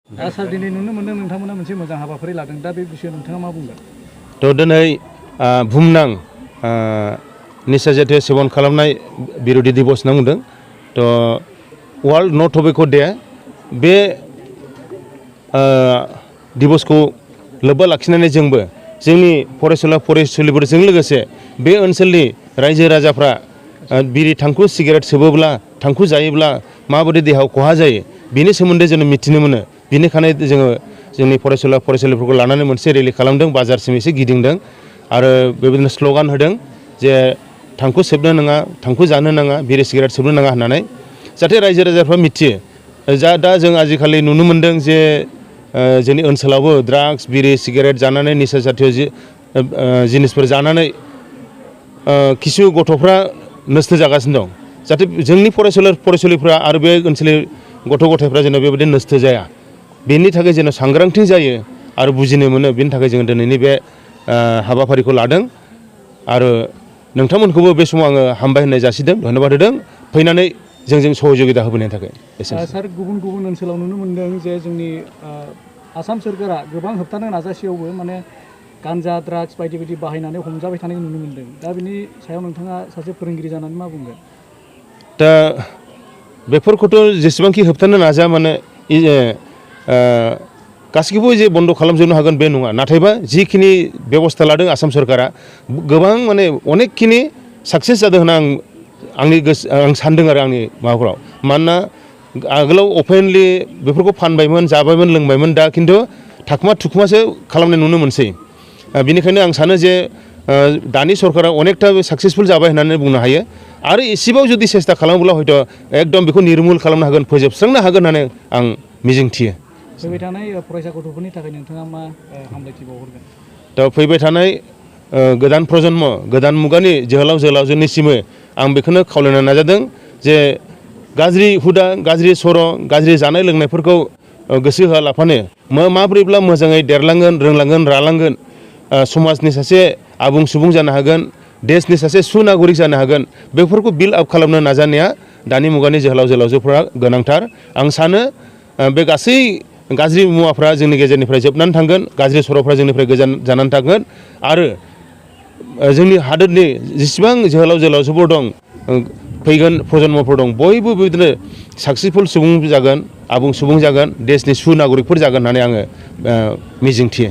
सार दिनै नुनो मोनदों नोंथांमोना मोनसे मोजां हाबाफारि लादों दा बे बिषयाव नोंथाङा मा बुंगोन? थ' दिनै बुहुमनां निसा जातीय सेबन खालामनाय बिर'धि दिबस होनना बुंदों। थ' वर्ल्ड नो टबेक' डे बे दिबसखौ लोब्बा लाखिनानै जोंबो जोंनि फरायसुला फरायसुलिफोरजों लोगोसे बे ओनसोलनि रायजो राजाफ्रा बिरि थांखु सिगारेट सोबोब्ला थांखु जायोब्ला माबायदि देहायाव खहा जायो बिनि सोमोन्दै जों मिथिनो मोनो। बिनिखायनो जोङो जोंनि फरायसुला फरायसुलिफोरखौ लानानै मोनसे रेलि खालामदों, बाजारसिम एसे गिदिंदों आरो बेबायदिनो स्ल'गान होदों जे थांखु सोबनो नाङा, थांखु जानो नाङा, बिरि सिगारेट सोबनो नाङा होननानै, जाहाथे रायजो राजाफ्रा मिथियो। दा जों आजिखालि नुनो मोनदों जे जोंनि ओनसोलावबो ड्राग्स बिरि सिगारेट जानानै निसा जातीय जिनिसफोर जानानै किसु गथ'फ्रा नस्थ' जागासिनो दं। जाहाथे जोंनि फरायसुलिफ्रा आरो बे ओनसोलनि गथ' गथायफ्रा जेन' बेबायदि नस्थ' जाया, बेनि थाखाय जेन' सांग्रांथि जायो आरो बुजिनो मोनो, बेनि थाखाय जोङो दिनैनि बे हाबाफारिखौ लादों। आरो नोंथांमोनखौबो बे समाव आङो हामबाय होननाय जासिदों, धन्यबाद होदों फैनानै जोंजों सहযোगिता होबोनायनि थाखाय। सार गुबुन गुबुन ओनसोलाव नुनो मोनदों जे जोंनि आसाम सोरखारा गोबां होबथानो नाजासेयावबो माने गान्जा ड्राग्स बायदि बायदि बाहायनानै हमजाबाय थानायखौ नुनो मोनदों। दा बिनि सायाव नोंथाङा सासे फोरोंगिरि जानानै मा बुंगोन? दा बेफोरखौथ' जेसेबांखि होबथानो नाजा माने गासैखौबो जे बन्द' खालामजोबनो हागोन बे नङा। नाथायबा जिखिनि बेबस्था लादों आसाम सोरखारा गोबां माने अनेकखिनि साक्सेस जादों होनना आं सान्दों आरो आंनि माबाफ्राव। मानोना आगोलाव अपेनलि बेफोरखौ फानबायमोन, जाबायमोन, लोंबायमोन, दा खिन्थु थाखुमा थुखुमासो खालामनाय नुनो मोनसै। बेनिखायनो आं सानो जे दानि सरकारा अनेकथा साक्सेसफुल जाबाय होननानै बुंनो हायो। आरो एसेबाव जुदि सेस्था खालामोब्ला हयथ' एकदम बेखौ निर्मुल खालामनो हागोन, फोजोबस्रांनो हागोन होननानै आं मिजिंथियो। फैबाय थानाय फरायसा गथ'फोरनि थाखाय नोंथाङा मा हामलायथि बावहरगोन? दा फैबाय थानाय गोदान प्रजन्म, गोदान मुगानि जोहोलाव जोहोलावजोनिसिमबो आं बेखौनो खावलायनो नाजादों जे गाज्रि हुदा, गाज्रि सर', गाज्रि जानाय लोंनायफोरखौ गोसो होआलाफानो माब्रैब्ला मोजाङै देरलांगोन, रोंलांगोन, रालांगोन, समाजनि सासे आबुं सुबुं जानो हागोन, देशनि सासे सुनागरिक जानो हागोन, बेफोरखौ बिल्ड आप खालामनो नाजानाया दानि मुगानि जोहोलाव जोहोलावजोफोरा गोनांथार। आं सानो बे गासै गाज्रि मुवाफ्रा जोंनि गेजेरनिफ्राय जोबनानै थांगोन, गाज्रि सर'फ्रा जोंनिफ्राय गोजान जानानै थांगोन आरो जोंनि हादोरनि जेसेबां जोहोलाव जोहोलावजोफोर दं, फैगोन प्रजन्मफोर दं, बयबो बिदिनो साक्सेसफुल सुबुं जागोन, आबुं सुबुं जागोन, देशनि सुनागरिकफोर जागोन होननानै आङो मिजिंथियो।